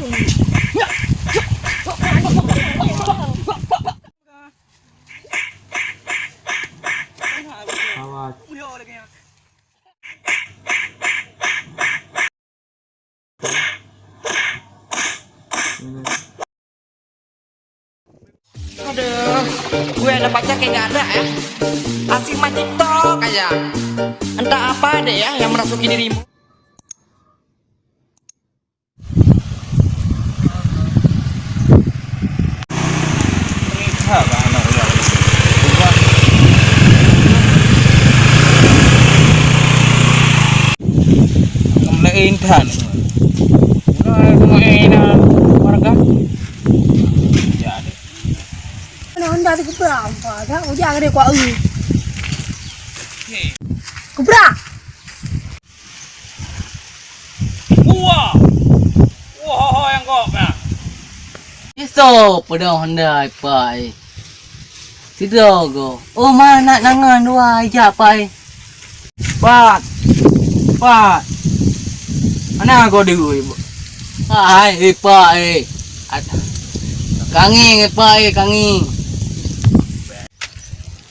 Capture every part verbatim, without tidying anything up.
Awas. Aduh, gue ada pacar kayak gak ada ya. Asik main TikTok aja. Entah apa deh ya yang merasuki dirimu. Intan. Mulai rumah Ina warga. Ya, ada. Mana Honda tu kubra, apa dah? Ujak ada kuat. Kubra. Wah. Wah, yang kau, nah. Iso peudong Honda, Pak, eh. Sidroe goe. Oh, ma, nak nangan dua ijak, Pak, eh. Pat. Pat. Ana goe deue, Pak? Hai, eh, Pak, eh. At-, kangeng, eh, Pak, eh, kangeng.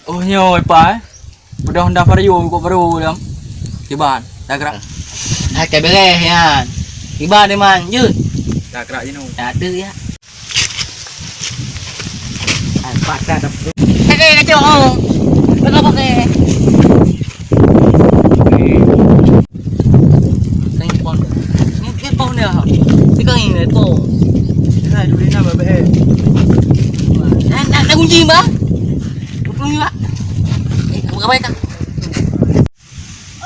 Oh, nyoe, Pak, eh. Peudong Honda Vario kok baru dalam. Kiban, dah gerak. Hai, ka beres nyan. Kiban, Iman, jeuet. Dah gerak je, nu. Dah ada, ya. Ai, patah dah. Eh, eh, kacau. Tengah pakai. Ni, ni pon dia. Ni, ni pon dia. Ni kan ini pon. Hai, dulu ni nak babak, eh. Nak, nak, nak kunci, bah? Kunci, bah? Eh, apa, apa, apa?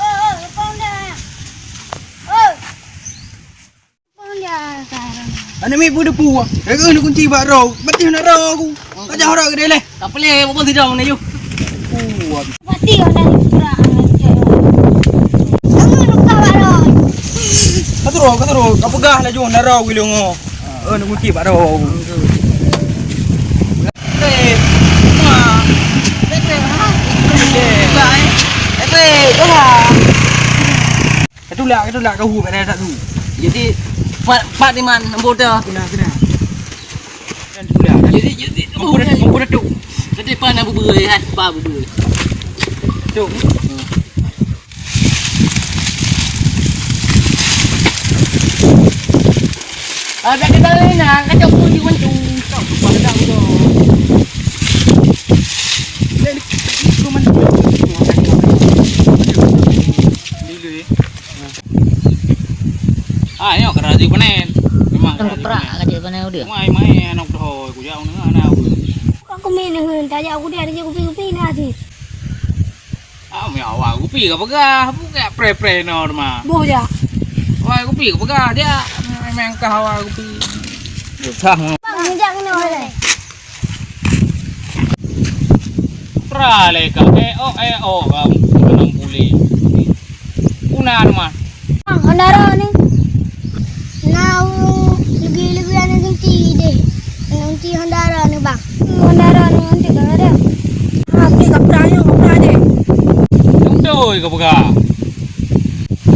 Oh, oh, pon dia. Oh. Aneuk miet peue deue peue? Lagèe na kunci bak droe, batéh na droe aku. Ka jak uroe keudéh lé. Ka peulé, bukan sidang na yôh. Peue? Batéh na kurang. Jangan lupa bak droe. Ka turun, ka turun. Ka peugah laju na droe wilong. Eh, na kunci bak droe. Eh, ma. Bete, ha? Bete. Bye. Bete, dah. Katulak, katulak, kau hu pada satu. Jadi, pat, pat di man, nombor dah. Kena, kena. Katulak. Jadi, jadi, nombor dah, nombor dah tu. Tadi pat nak bubur, eh, pat bubur. Tu. Ah, dah kita lain lah, kacau pun di mantu. Tak, pada dah udah. Dia ni, dia ni, dia ni. Ah, nyoe keuh raju panen. Memang keuh raju panen. Tengkorak ka jeuet panen udah. Mai, mai, anak dah, kujak aneuk, aneuk. Aku main dengan tajak aku dia, dia kupi-kupi na sih. Ah, mi awak kupi ka peugah, bukan pre-pre nor mah. Boh jak. Awak kupi ka peugah, dia memang kah awak kupi. Susah. Bang, jak kena oleh. Pra lé ka, eh, oh, eh, oh, ka, belum pulih. Kuna mah. Bang, Honda Raw ni. Na leugi-leugi aneuk gunci deh. Aneuk gunci Honda Raw ni, Bang. Honda Raw ni, nanti ka ada. Ah, beli kapra ni, kapra deh. Betul ke peugah?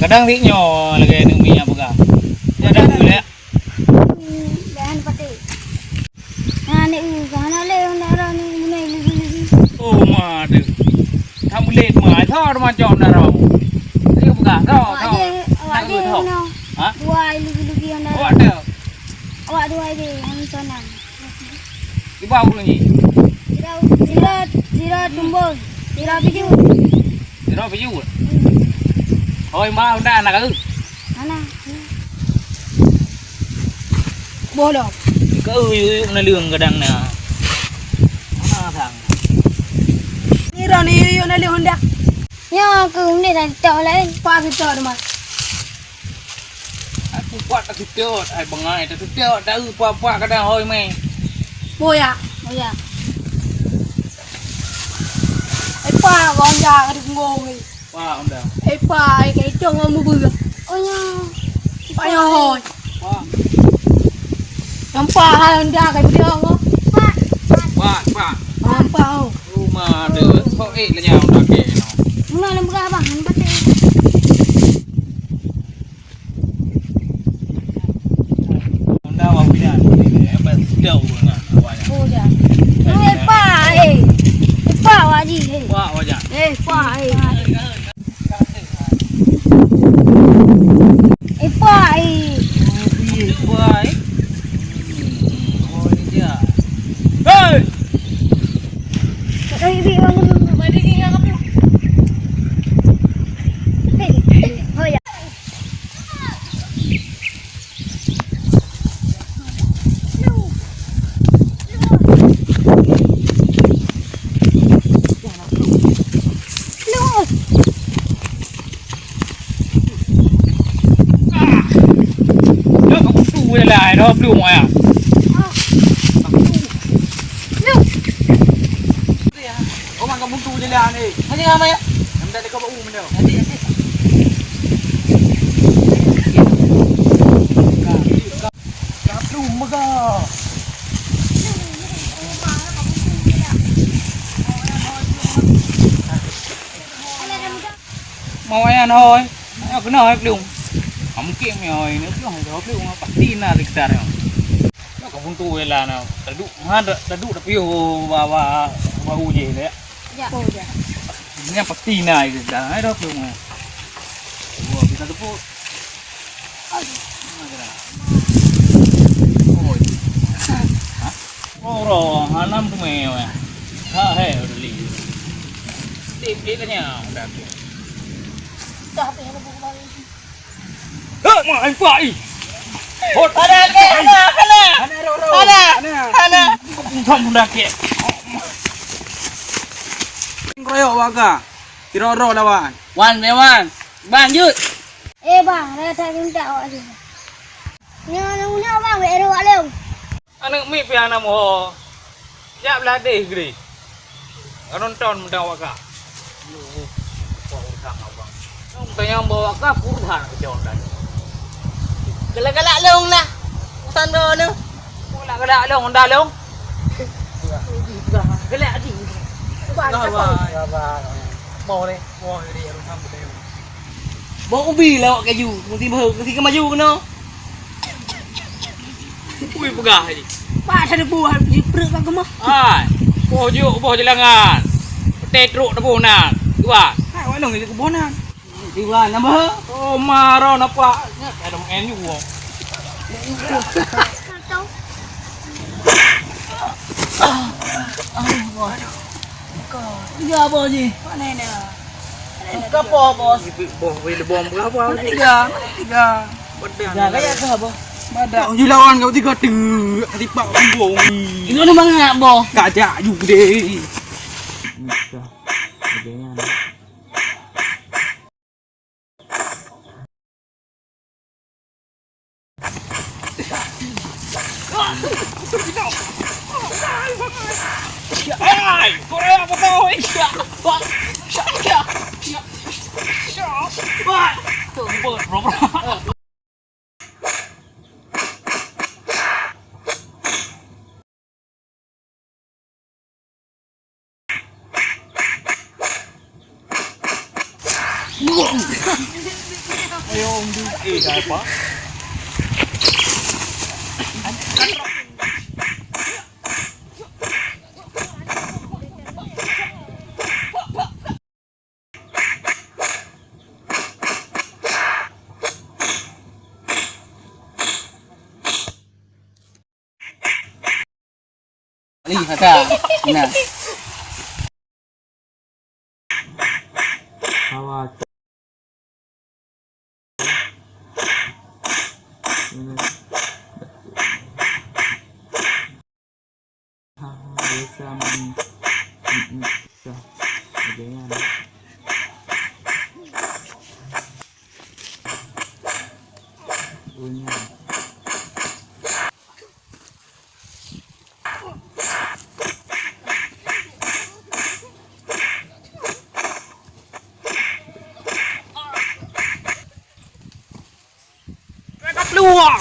Kadang dik nyoe lagèe aneuk miet peugah. Dia dah boleh. Hmm, dah pakai. Nah, ni, uh, sana le, Honda Raw ni, mulai lagi, lagi. Oh, ma deh. Tak boleh, ma. Tho, macam Honda Raw. Ayo, peugah. Tho, tho. Awak je, awak je, tho. Ha? Dua lagi, lagi Honda Raw. Awak ada? Awak dua je, yang sana. Di bawah ni. Sira, sira, sira tumbon. Sira biju. Sira biju. Oi, ma, Honda anak aku. Mana? Boh lom. Kau yuk, yuk, naleueng kadang na. Mana sang? Ni dah ni, yuk, yuk, naleueng Honda. Nyoe keuh ni dah tok lain. Pas tok rumah. Aku kuat tak setot, ai bangai tak setot, dah puak-puak kadang hoi meh. Boya, boya. Ai pa, Honda ka dipunggong ni. Wah, Honda. Eh, pa, ai ka itong ngon bubur. Oh, nya. Pa, nya, hoi. Wah. Nampak hal Honda ka itong, oh. Pa. Wah, pa. Nampak, oh. Rumah ada. Kok, eh, lenyap Honda ke, no. Rumah lembah, bang. Nampak, eh. Awak punya, eh, apa, sedap urang awaknya. Oh, ya. Eh, Pak, eh. Pak, Wak Haji, eh. Pak, wajah. Eh, Pak, eh. Eh, Pak, eh. Oh, iya, Pak, eh. Hmm, oh, iya. Hei! Eh, Bi, bangun dulu. Mari, Bi, bangun dulu. Hei, oh, ya. Dah aku tu je lah, dah belum ya. Oh, makan buntu je lah ni. Mana nama ya? Nama tak dekat bau benda. Nanti, nanti. Dah belum mega. Mau ayan hoi. Ayo kena hoi belum. Kamu kim ya hoi ni belum, dah belum pasti na sekitar ya. Nak kau buntu je lah na. Taduk, ha, taduk tapi oh, ba, ba, bau je lah ya. Ya. Oh, ya. Ini yang pasti na itu dah. Hai dah tu. Wah, bisa tepuk. Aduh. Oh. Ha? Oh, roh, hanam tu meh. Ha, hai, udah li. Tip, tip nya, udah tu. Dah, dah, dah, dah. Hot. Ada, ada, ada, ada. Ada, ada, ada. Ada. Ada. Ada. Ada. Ada. Keroyok warga. Kira roh lawan. Wan, be wan. Bang, jut. Eh, bang, ada tak minta awak tu. Nyoe, nyoe, nyoe, bang, wek roh awak lom. Aneuk miet pih hana moho. Jak blah deh gri. Nonton mantong awak ka. Apa urusan abang? Nong tanyong bawa ka urusan keucok tadi. Galak-galak long lah. Urusan droeneuh. Galak-galak long, dah long. Galak di. Sabar, sabar. Mau ni, mau ni urusan betul. Bong ubi lewat keju, mesti beu, mesti ke maju kena. Ui peugah tadi. Pat ada buah di perut kau gemah. Hai, boh juk boh jelangan. Petai truk teuboh nan. Dua. Hai, wak long itu keboh nan. Dua nambah. Oh, maro nampak. Ada main juga. Tiga boh ji. Mana ni? Kapo bos? Boh wei lebom berapa? Mana tiga? Mana tiga? Badan. Dah kayak ke apa? Badak. Oh, lawan kau tiga tu. Tipak bumbung. Itu mana boh? Kajak ju deh. Dah. Idenya dah. Ayo, Om Dudi. Eh, dah apa? Li, kata. Nah. Hawa. Ini. Haha, biasa mani. Mm-mm, susah. Ada yang. Punya. Mereka keluar.